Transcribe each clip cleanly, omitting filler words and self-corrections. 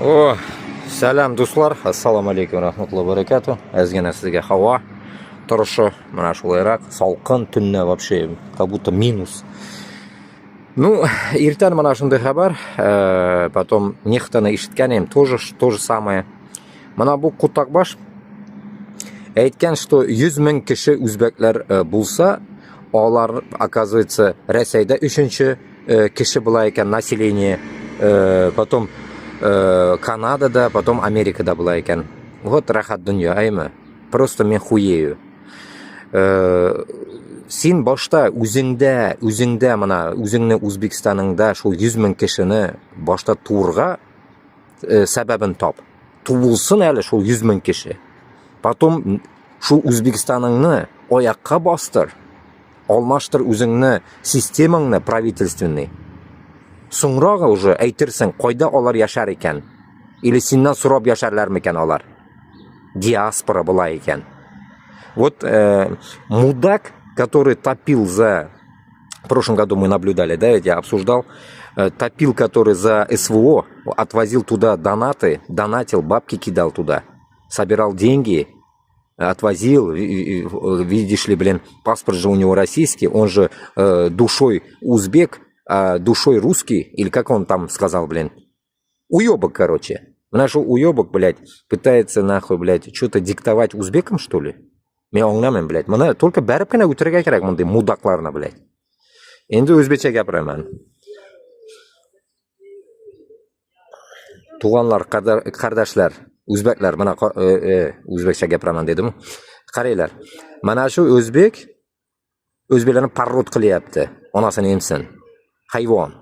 О, сәлам, дуслар. Ассаламу алейкум, рахматуллахи баракату. Әзгенә сезгә һава торышы менә шулайрак, салкын төнлә вообще, как будто минус. Ну, иртән менә шундый хәбәр, потом нехтаны ишеткән идем, тоже то же самое. Менә бу кутакбаш әйткән, что 100 мең кеше үзбәкләр булса, алар, оказывается, Рәсәйдә өченче кеше була икән население, потом Канадада, потом Америкада була икән. Вот рәхәт дөнья, әйме? Просто мин хуею. Син башта үзеңдә, үзеңдә менә үзеңне Үзбекстаныңда шул 100 мең кешене башта туырга сәбәбен тап. Туылсын әле шул 100 мең кеше. Потом шул Үзбекстаныңны аякка бастыр. Алмаштыр үзеңне, системаңны правительственный. Соңрак уже әйтерсең, кайда алар яшәр икән? Или синнән сорап яшәрләр микән алар? Диаспора була икән. Вот мудак, который топил за... В прошлом году мы наблюдали, да, я обсуждал, топил, который за СВО, отвозил туда донаты, донатил, бабки кидал туда, собирал деньги, отвозил, видишь ли, блин, паспорт же у него российский, он же душой узбек, а душой русский, или как он там сказал, блин, уебок, короче. Наш уебок, блядь, пытается нахуй, блядь, что-то диктовать узбекам, что ли? Мин аңламыйм, блядь. Моны только бәреп кенә үтерергә кирәк мондый мудакларны, блядь. Инде үзбекчә гапираman. Туганлар, кардәшләр, үзбәкләр, менә үзбекчә gapiraman dedim. Qaranglar. Mana shu o'zbek o'zbeklarni parrot qilyapti. Onasini emsin. Hayvon.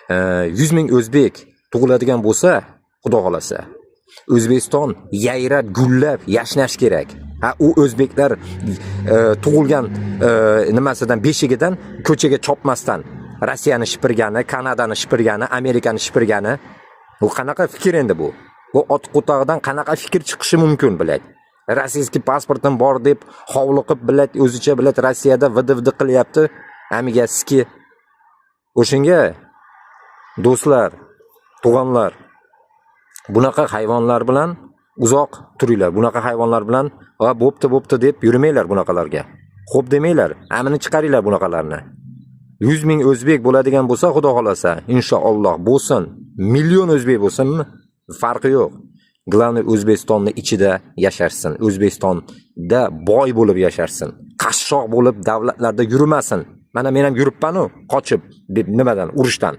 100 ming o'zbek tug'iladigan bo'lsa, Xudo xolasa, O'zbekiston yayrab, gullab, yashnash kerak. Ha, u o'zbeklar tug'ilgan nimasidan, beshigidan ko'chaga chopmasdan Rossiyani shipirgani, Kanadani shipirgani, Amerikani shipirgani. Bu qanaqa fikr endi bu? Bu ot qo'tog'idan qanaqa fikr chiqishi mumkin, блядь? Российский pasportim bor deb hovliqib, блядь, o'zicha, блядь, Rossiyada vd-vd qilyapti. Amigasiki. O'shanga do'stlar, tug'anlar, bunaqa hayvonlar bilan uzoq turinglar. Bunaqa hayvonlar bilan "Ha, bo'pti, bo'pti" deb yurmanglar bunaqalarga. Xo'p demanglar, amini chiqaringlar bunaqalarni. 100 ming o'zbek bo'ladigan bo'lsa, Xudo xolasa, inshaalloh bo'lsin. Million o'zbek bo'lsinmi? Farqi yo'q. Главное O'zbekistonni ichida yasharsin. O'zbekistonda boy bo'lib yasharsin. Qashshoq bo'lib davlatlarda yurmasin. Mana men ham yuribman-u, qochib deb nimadan, urushdan.